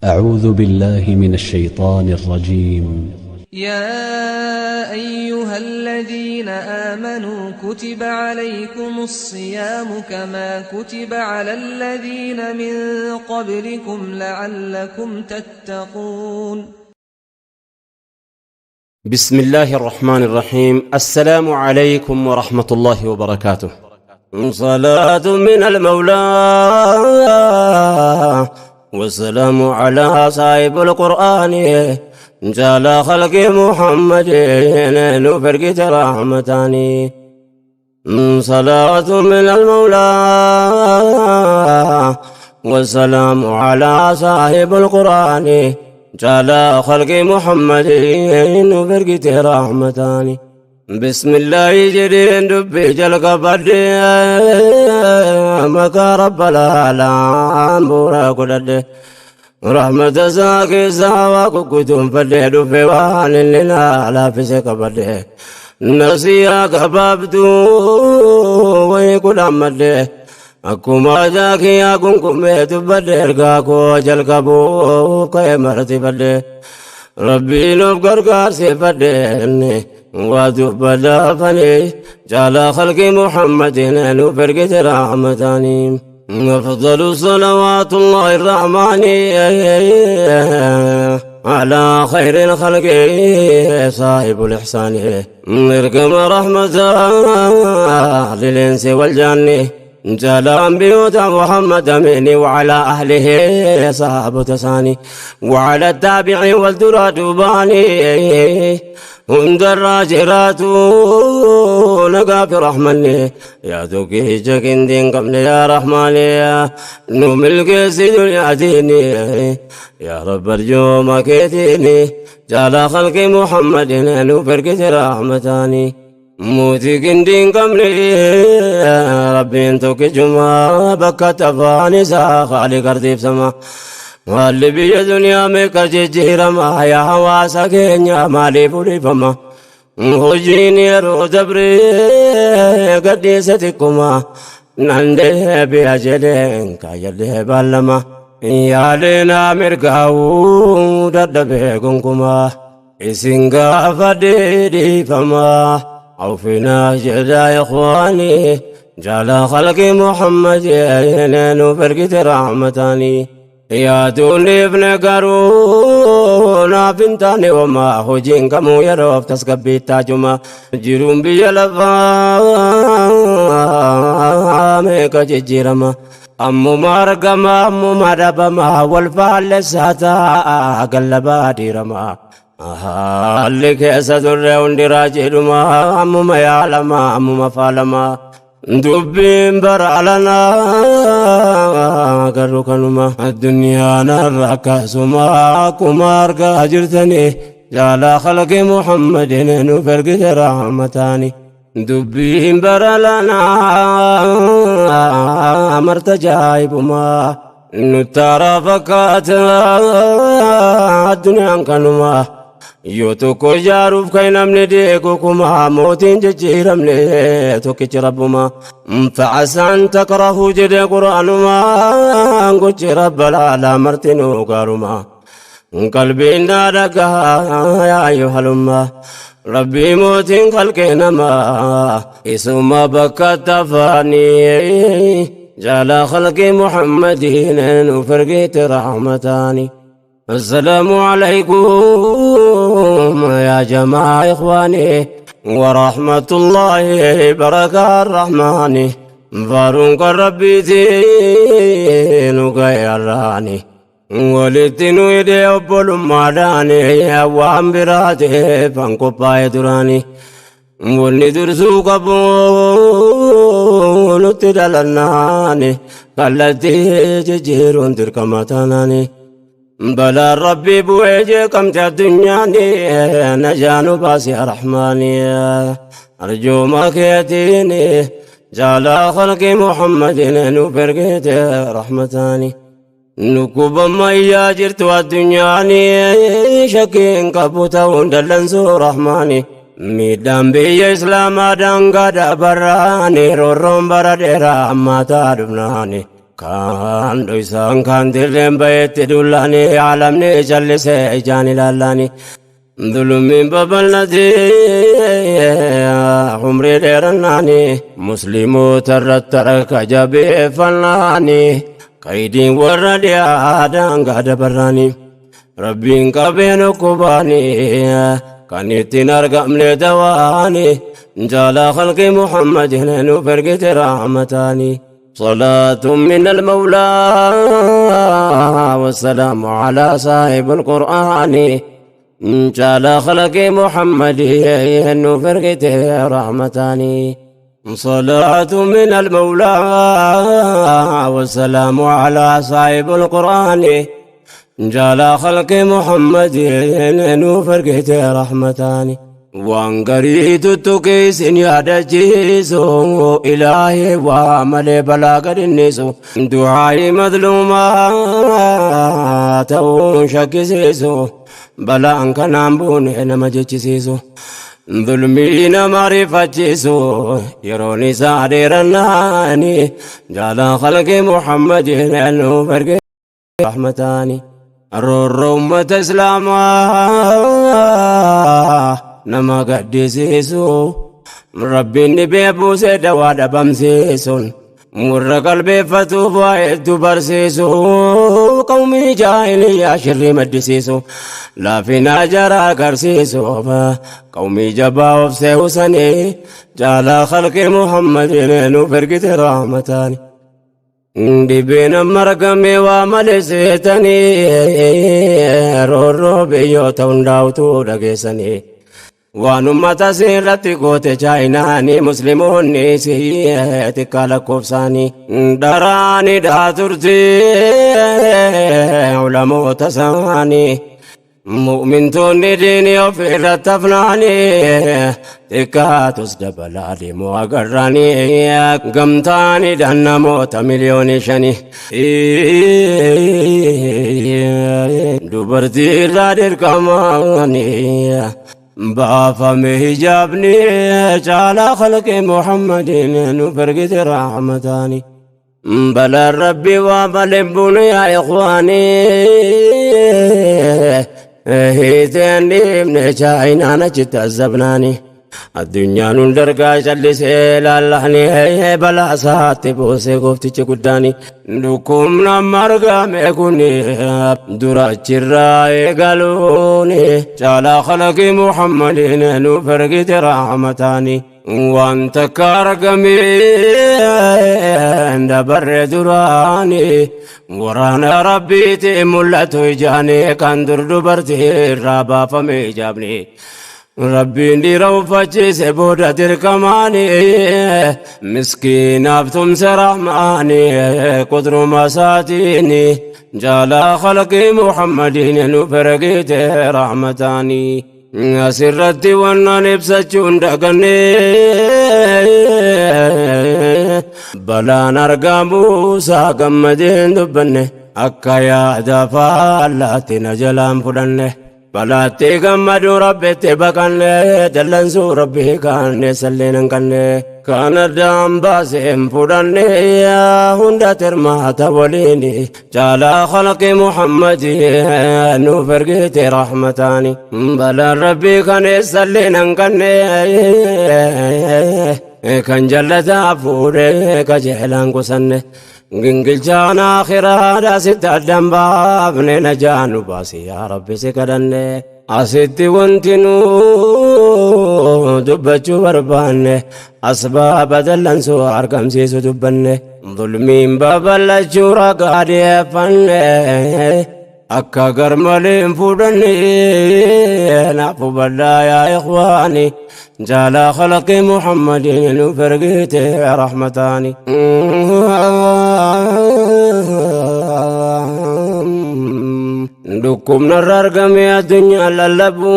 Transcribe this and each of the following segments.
أعوذ بالله من الشيطان الرجيم. يا أيها الذين آمنوا كتب عليكم الصيام كما كتب على الذين من قبلكم لعلكم تتقون. بسم الله الرحمن الرحيم. السلام عليكم ورحمة الله وبركاته. صلاة من المولى والسلام على صاحب القرآن جعل خلق محمد نفرقت رحمتاني. صلاة من المولى والسلام على صاحب القرآن جعل خلق محمد نفرقت رحمتاني. بسم الله جرين دبي جلق بدي مكا رب العالم بورا كدد رحمة زاكي زاواك كتم فدي دفي وان لنا لا فسك بدي نسيا كبابتو ويكل أمدي أكما زاكي أكون كميت بدي رقاكو جلق بو كيمرتي بدي ربي نبقر قارسي بدي وادب فني جعل خلق محمد نفرقت رحمتاني. أفضل صلوات الله الرحمن على خير الخلق صاحب الإحسان اركم رحمة للإنس والجن جعل بيوت محمد مني وعلى أهله صحابة تساني وعلى التابع والدرات باني هند الراجرات نقا في رحمني يا دوكي جاكين دين قبل يا رحمن يا نوم الكيس دنيا ديني يا رب ارجو ما كيتيني جعل خلق محمد نفرقت رحمتاني. موتي كندين قمري ربي انتوك جمع بكا تفاني ساخالي قرديف سما واللي بي دنيا ميكا جيجيرما يا حواسا كينيا مالي فولي فما خجيني رو دبري قديستكما نندي بيا كايلي بالما يا لنا مرقاو ددبي كنكما إسنقا فديدي فما عوفنا جدا يا إخواني جعل خلق محمد نفرقت رحمتاني. يا دوني ابن قارونا بنتاني وما هجين كمو يروف تسقبي تاجما جيرون بيلفا ميكا جيرما أمو مارقما أمو ماربما والفال ساتا قلبا ديرما اللي كيسا دري وندراجلما أمو ما يعلما أمو ما فالما دبين برعلنا قرقنما الدنيا نرك سما كمار قاجرتني جعل خلق محمد نفرق رحمتاني. دبين برعلنا مرتجايبما نترى فكات الدنيا كنما يوتوكو جاروف كي نمني ديكوكما موتين ججيرمني توكي ربما فعسى أن تكرهوا جد قرآن ما قلت رب العالى مرتنو قارما قلبي نادك يا أيها الأمة ربي موتين خلقنا ما اسم بكى تفاني جعل خلق محمد وفرقت رحمتاني. السلام عليكم يا جماعة إخواني ورحمة الله بركة الرحمن فارونك ربي دينك يا راني ولدتنو يدي أبول ماداني وام براتي فانكو باي دراني ولدرسو قبول تدلناني قلتي ججيرون تركمتاناني بلا ربي بوجه كم الدنيا نجان باسي رحماني أرجو ما كيتيني جعل خلق محمد نفرقت رحمتاني. نكوب ما ياجرت الدنيا شكين كبوتا وندلنسو رحماني ميدان بي إسلام دانغا دبراني رورم برديرا ما تادبناني Kan dhoysaan kan dirreen bayetti dullaani alamni callisee ijaan ilaallani. Dhulummiin babal'atee umrii dheerannaani musliimoota irratti harka jabeeffannaani kaydiin warra dhiyaadhaan gaada barraani rabbiin qabeen ukkubaani kan ittiin argamne dawaani jaalaa khalqi Muhammadin nuuf ergite rahmataani. صلاة من المولى والسلام على صاحب القرآن جعل خلق محمد فرقته رحمتاني. صلاة من المولى والسلام على صاحب القرآن جعل خلق محمد فرقته رحمتاني. وانقريت التكيس يا إلهي وعمل بلاغ النسو دعائي مظلومات شكسيسو بلان كان بون نما جيسيسو ظلمين معرفتيسو يروني سعديرناني جعل خلق محمد فرق رحمتاني. الرور أمة إسلاما nama gaddisiisu rabbiin dhibee buusee dawaa dhabamsiisuun warra qalbeeffatuuf waa hedduu barsiisu qawmii jaahiliyyaa shirrii maddisiisu laafina jara agarsiisuuf qawmii jabaa of seewsanii jaalaa khalqi Muhammadin nuuf ergite rahmataani. Dhibeen amma argame waa malee seetanii roorroo biyyoota hundaa'utu dhageessanii. Waan ummata sirratti goote chaayinaanii musliimoonni xiqqaa lakkoofsaanii daraanii dhaa turte ulamoota isaanii mu'mintoonni diinii of irratti hafnaanii xiqqaatus dabalaa deemuu agarraanii gamtaanii dhaan namoota 5,000,000 dubartii irraa dirqamaanii baafame hijaabni caalaa khalqi Muhammadin nu ergite rahmataani. Balaan rabbi waa malee buune yaa ikhwaanii hiiteen dhiibne chaayinaan achitti azabnaani. Addunyaan hundargaa callisee laallahni balaa isaatti buusee gooftichi guddaani. Dhukkubni margame kuni dura achirraa eegaluuni caalaa khalaqi Muhammadin nuuf ergite rahmataani. Waan takka argame dabarre duraani waraana rabbiiti mul'atu ijaani kan dur dubartii irraa baafame ijaabni. Rabbiin dhiira uffachiise booda dirqamaani miskiinaaf tumse rahmaani qudruma isaatiini jaalaa khalqi Muhammadin nuuf ergite rahmataani. Asirratti wannan ibsachuun daganne balaan argamuusaa gammadeen dubbanne akka yaada faallaatti na jalaan fudhanne. Balaatti gammaduu rabbitti baqanne dallansuu rabbii kaanne salleen hin qabne kan addaan baaseen fudhanne hunda tirmaata waliin jaalaa khalqi Muhammadin nuuf ergite rahmataani. Balaan rabbii kan salleen hin qabne kan jallataa fuudhee qajeelaan qusanne gingilchaan akhiraadha sitti addaan baafne najaa nu baasi yaa rabbi si kadhanne. Asitti wanti nu dubbachuu barbaanne asbaaba dallansuu argamsiisu dubbanne dhulmiin babal'achuu ragaa dhiyeeffanne akka garmalee hin fudhanne naaf hubadhaa yaa ikhwaani jaalaa khalqi Muhammadin nuuf ergite rahmataani. Dhukkubni irra argame addunyaa lallabu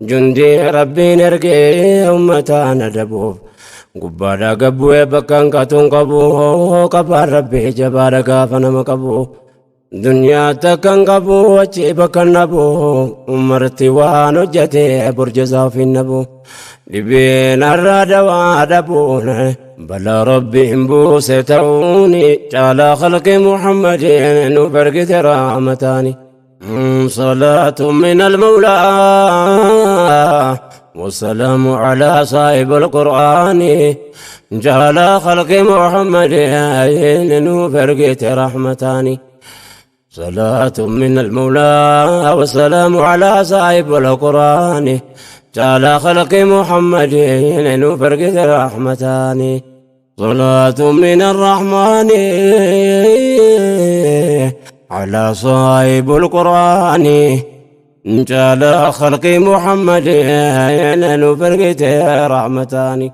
jundii rabbiin ergee uummataan adabuuf gubbaadhaa gabbu'ee bakka hanqatuun qabu qabaan rabbii jabaadha gaafa nama qabu dunyaa takka hin qabu achi bakka hin dhabu umarti waan hojjete burjasaa ofiin dhabu dhibeen har'a dawaa dhabuun بلا ربهم بوستوني على خلق محمد وبرقة رحمتاني. صلاة من المولى والسلام على صاحب القرآن جعل خلق محمد وبرقة رحمتاني. صلاة من المولى والسلام على صاحب القرآن جعل خلق محمد وبرقة رحمتاني. صلاة من الرحمن على صاحب القرآن جعل خلق محمد وبرقة رحمتاني.